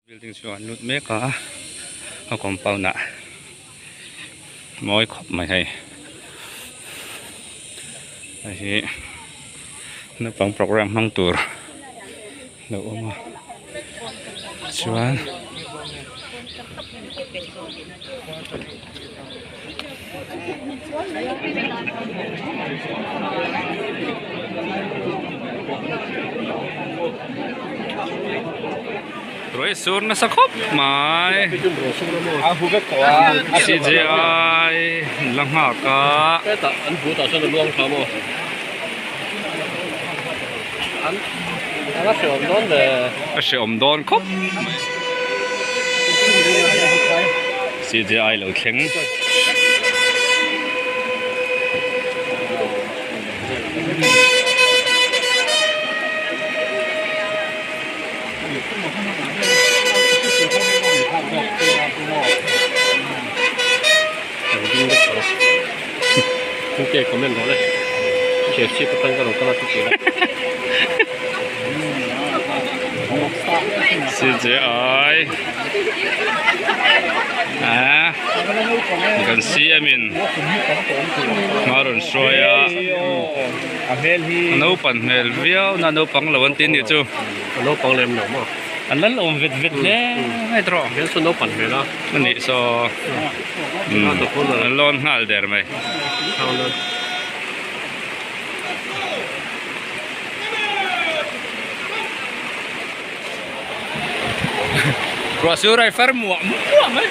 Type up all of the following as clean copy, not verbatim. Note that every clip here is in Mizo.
Building chhungah an lut mek a a compound ah mawi khawp mai hei hei hi naupang program hmang tur lo awm a chuan Ruai sur nasa khawp mai CJI la nghak a. A hreawm dawn khawp mai. CJI lo thleng. CJI ah kan CM in hma rawn hruai a a naupang hmel viau na naupang lo an ti anih chu. A naupang lem lo maw? An lal awm vet vet hle mai tawh. Hmel chu naupan hmel a. A nih saw an lawn nghal der mai. Ruah sur a i far muah muah mai.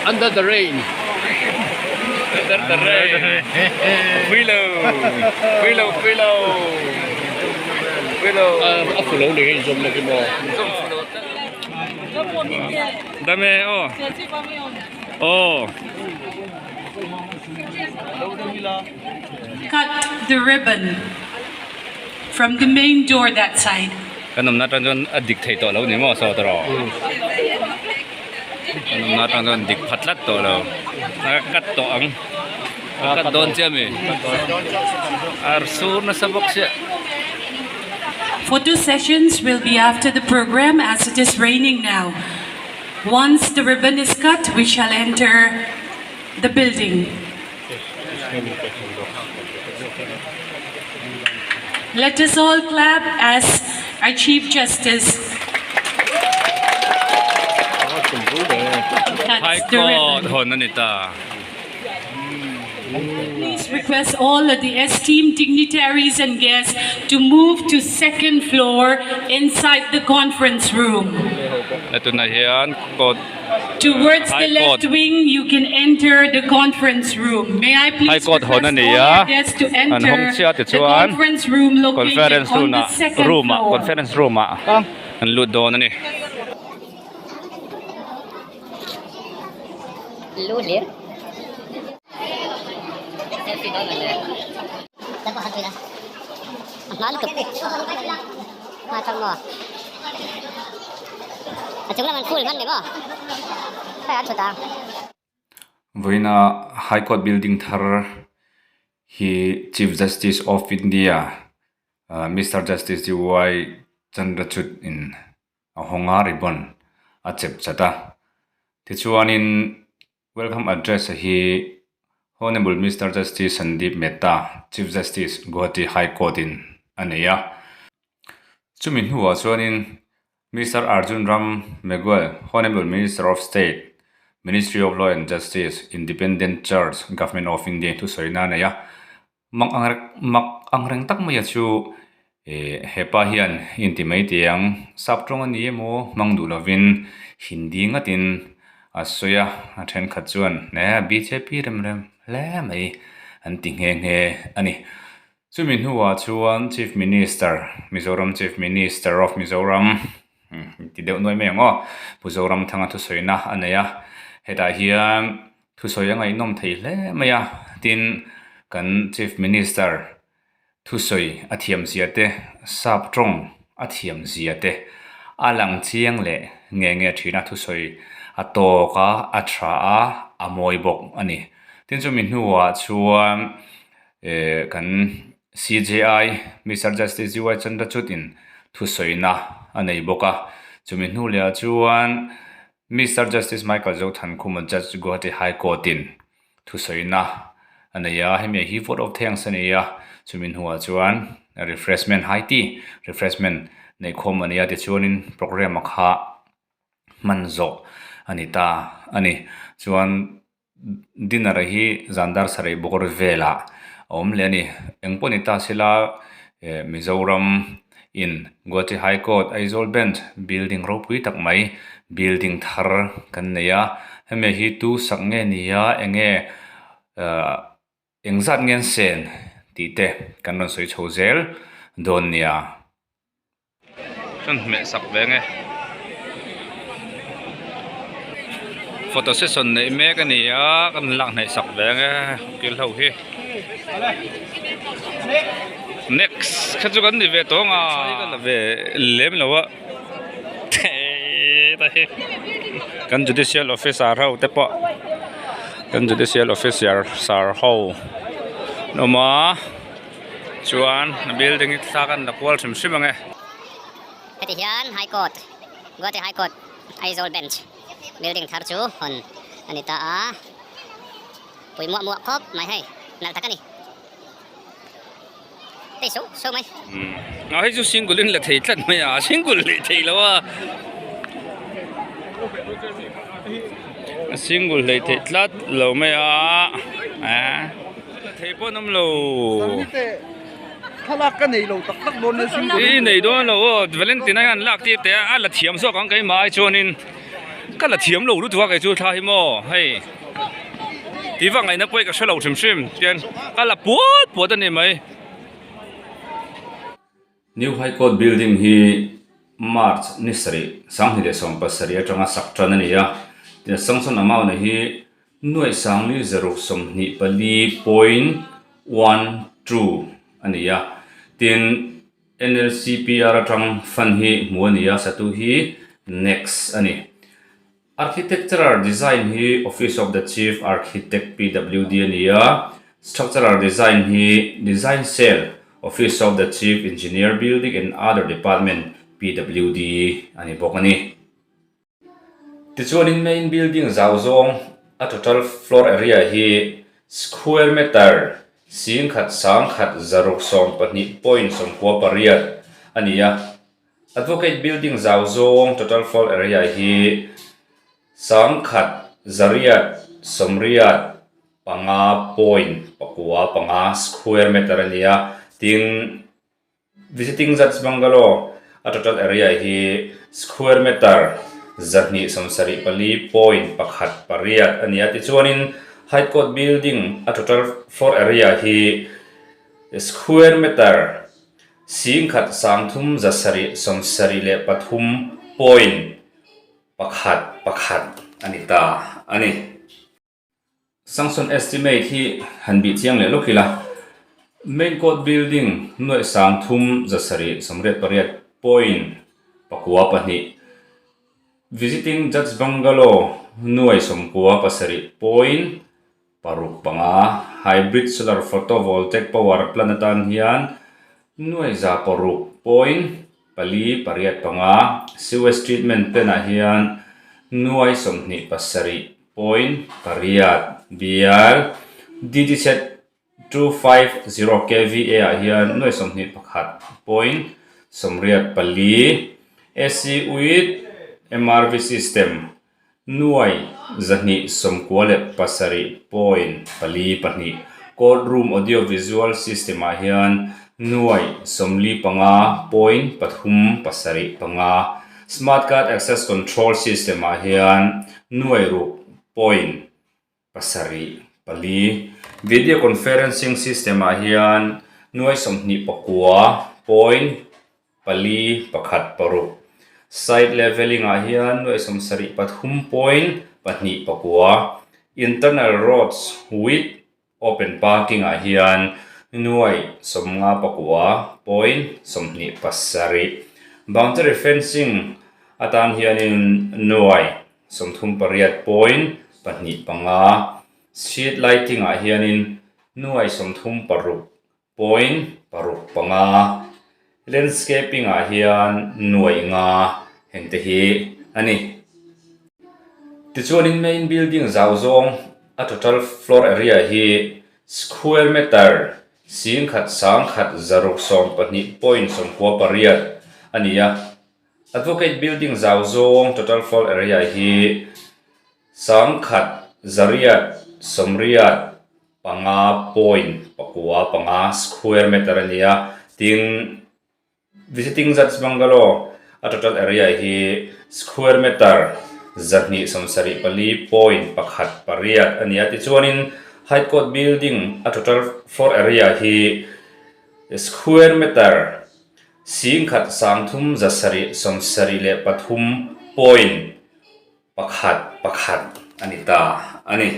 Under the rain. Under the rain. Pui lo. Pui lo pui lo. Pui lo. A fu lo ni hei zawm na khi maw. Dame aw. Aw. Cut the ribbon from the main door that side. Kan awmna atang chuan a dik thei tawh lo ni maw saw tawh kan awmna atang chuan dik pha tlat tawh lo a cut tawh ang a cut dawn chiah mi ar sur nasa bawk sia. Photo sessions will be after the program as it is raining now. Once the ribbon is cut, we shall enter the building. Let us all clap as our Chief Justice High cuts the Court ribbon. hawn a ni ta. Please request all of the esteemed dignitaries and guests to move to second floor inside the conference room. Tunah hian court Towards the High left Court wing, you can enter the conference room. May I High please Court hawn a request ni all a our guests to an enter hawng chiah the tichuan conference room located conference on room the ah second room ah floor. conference room ah an lut dawn a ni. Vawiina High Court building thar hi Chief Justice of India Mister Justice D Y Chandrachud in a hawng a ribbon a chep chat a tichuanin welcome address hi Honourable Mister Justice Sandeep Mehta Chief Justice Guwahati High Court in a nei a chumi hnuah chuanin Mister Arjun Ram Meghwal Honourable Minister of State Ministry of Law and Justice Independent Charge Government of India in thusawi na a nei a. Mak ang reng mak ang reng tak mai a chu eh hepa hian inti mai teh ang sap tawng a ni emaw hmang duh lovin hindi ngatin a sawi a a thenkhat chuan e bjp rem rem hle mai an ti nghe nghe a ni chumi hnuah chuan chief minister Mizoram chief minister of Mizoram ti deuh nuai mai ang aw Pu Zoramthanga thusawina a nei a hetah hian. Thusawi a ngaihnawm thei hle mai a, tin kan Chief Minister thusawi a thiam zia te, sap tawng a thiam zia te a lang chiang leh nge nge thin a, thusawi a tawk a, a tha a, a mawi bawk a ni. Tin chumi hnuah chuan eh kan CJI Mister Justice G Y Chandrachud in. thusawina a nei bawk a. Chumi hnu leh ah chuan Mister Justice Michael Zothankhuma Judge Guwahati High Court in thusawina a nei a, hemi ah hi vote of thanks a nei a, chumi hnuah chuan refreshment high tea refreshment neih khawm a ni a tichuanin programme a kha hman zawh a ni ta a ni. Chuan dinner hi zan dar sarih bawr velah a awm leh a ni. Engpawh ni ta sela eh Mizoram in Guwahati High Court Aizawl Bench building ropui tak mai building thar kan nei a hemi hi tu sak nge ni a enge ahh engzat nge an sen tih te kan rawn sawi chho zel dawn nia. Kan hmeh sak ve nge. Photo session neih mek a ni a kan lak hnaih sak ve nge kil ho hi. Next kha chu kan ni ve tawh ang a. Ka la ve lem lo a. Kan judicial officer ho te pawh kan judicial officer sar ho an awm a. Chuan building hi thla kan la kual hrim hrim ang e. Heti hian High Court, Guwahati High Court Aizawl Bench building thar chu hawn a ni ta a, pui muah muah khawp mai hei, nalh tak a ni. Hei so so mai. A hei chu single in la thei tlat mai a, single leh thei lo a. A single leh thei tlat lo mai a. Thei pawh an awm lo. Thlalak ka nei lo tak tak dawn nia. I nei dawn lo aw Valentina hian lak tir teh a a la thiam zawk ang keimah ai chuanin ka la thiam lo lutuk a kei chu thla hi maw hei tih vang ngaihna pawh hi ka hre lo hrim hrim tian ka la puat puat a ni mai. New High Court building hi March ni sarih 2017 atanga sak tan a ni a, tin sanction amount hi nuaih sangli zaruk 24 point 12 a ni a, tin NLCPR atang fund hi hmu a ni a, satu hi next a ni. Architectural design hi Office of the Chief Architect PWD a ni a, Structural design hi Design Cell, Office of the Chief Engineer Building and Other Department PWD a ni bawk a ni. Tichuanin main building zau zawng a total floor area hi square meter 10 100 6 12 point 98 a ni a. Advocate building zau zawng total floor area hi 10 185 point 6 5 square meter a ni a, tin visiting judge bungalow a total area hi square meter 274 point 1 8 a ni a, tichuanin high court building a total floor area hi square meter 10 373 point 1 1 a ni ta a ni. Sanction estimate hi han bih chiang leh lawk ila, Main Court Building nuaih 3788 point 9 2, Visiting Judge Bungalow nuaih 97 point 6 5, Hybrid Solar Photovoltaic Power Plant atan hian nuai 6 point 4 8 5, Sewage Treatment Plant ah hian nuai 27 point 8 bial, DD set 250 kVA ah hian nuai 21 point 84, AC with MRV System Nuai 297 point 4 2 Court room audio visual system ah hian nuai 45 point 3 7 5 Smart card access control system ah hian nuai 6 point 7 4 Video conferencing system ah hian nuai 29 point 4 1 6 Site levelling ah hian nuai 73 point 2 9 Internal roads with open parking ah hian nuai 59 point 27 Boundary fencing atan hianin nuai 38 point 2 5 Street lighting ah hianin nuai 36 point 6 5. Landscaping ah hian nuaih nga heng te hi a ni. Tichuanin main building zau zawng a total floor area hi square meter singkhat sangkhat zaruk 12 point 98 a ni a. Advocate building zau zawng total floor area hi 100 8 5.9 5 square meter a ni a, tin visiting judge bungalow a total area hi square meter 274 point 1 8 a ni a, tichuanin high court building a total floor area hi square meter 1,373 point 1 1 a ni ta a ni.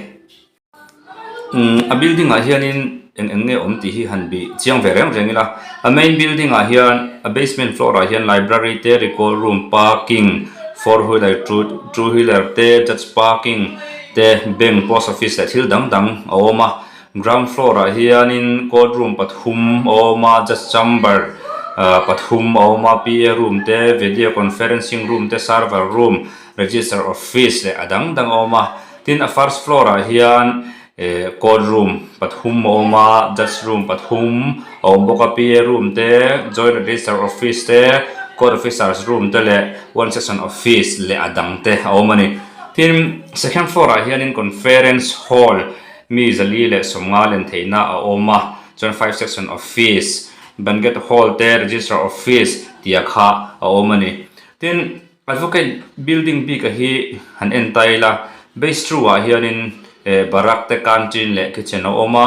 Umm a building ah hianin eng eng nge awm tih hi han bih chiang ve reng reng ila a main building ah hian a basement floor ah hian library te recall room parking four wheeler two two wheeler te judge parking te bank post office leh thil dang dang a awm a ground floor ah hianin court room pathum a awm a judge chamber ah pathum a awm a P A room te video conferencing room te server room register office leh a dang dang a awm a. Tin a first floor ah hian eh court room pathum a awm a judge room pathum a awm bawk a P A room te joint register office te court officers room te leh one section office leh a dang te a awm a ni. Tin second floor ah hianin conference hall mi zali leh sawmnga len theihna a awm a chuan five section office banquet hall te register office tih kha a awm a ni. Tin. Advocate building bik a hi han en ta ila base two ah hianin eh barrack te canteen leh kitchen a awm a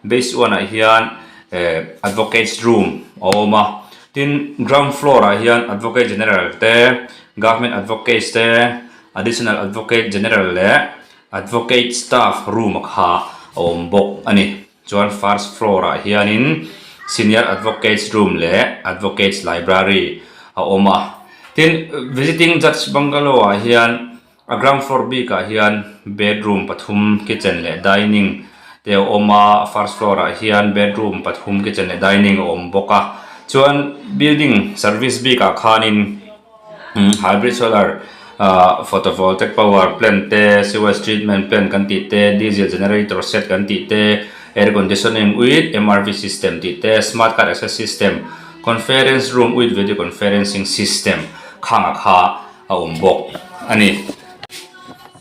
base one ah hian eh advocates room a awm a tin ground floor ah hian advocate general te government advocates te additional advocate general leh advocate staff room a kha a awm bawk a ni chuan first floor ah hianin senior advocates room leh advocates library a awm a. Tin, visiting judge bungalow ah hian a ground floor bik ah hian bedroom pathum kitchen leh dining te a awm a first floor ah hian bedroom pathum kitchen leh dining a awm bawk a chuan building service bik ah khanin hybrid solar ah photovoltaic power plant te sewage treatment plant kan tih te diesel generator set kan tih te air conditioning with M_R_V system tih te smart card access system. Conference room with video conferencing system khanga kha a awm bawk a ni.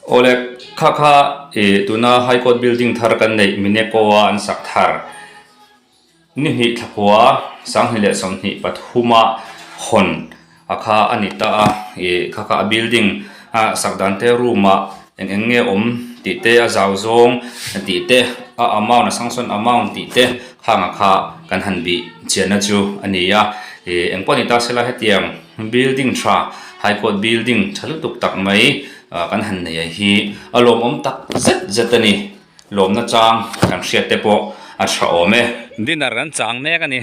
Awle kha kha ih tuna High Court building thar kan neih Mineco a an sak thar ni hnih thlakua 2023 a hawn a kha a ni ta a ih kha kha a building a sak dan te room ah eng eng nge awm tih te a zau zawng tih te a amount a sanction amount tih te khanga kha kan han bih chianna chu a ni a ih eng pawh ni ta sela hetiang building tha high court building tha lutuk tak mai ah kan han nei hi a lawmawm tak zet zet a ni. Lawmna chang kan hriat te pawh a tha awm e. Dinner kan chang mek a ni.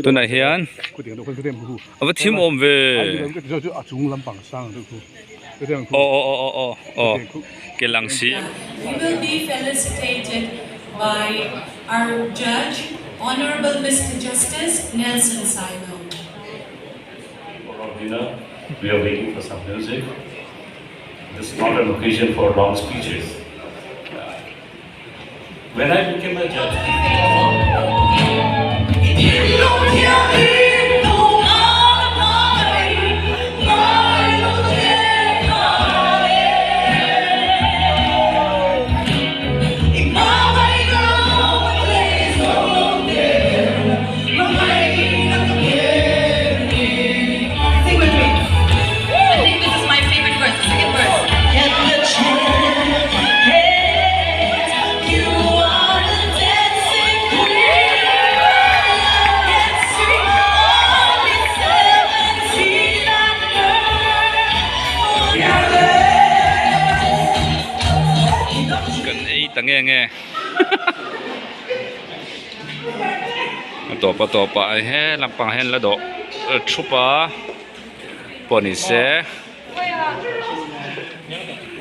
Tunah hian a va thim awm ve. Aw aw aw aw aw ke lang si. We will be felicitated by our judge Honourable Mister Justice Nelson Sailo. For our dinner, we are waiting for some music. This is not an occasion for long speeches. When I became a judge, Kan ei ta nge nge a tawp a tawp ah he lampang hian la dawh thup a pawh ni se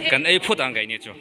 kan ei phut ang keini chu.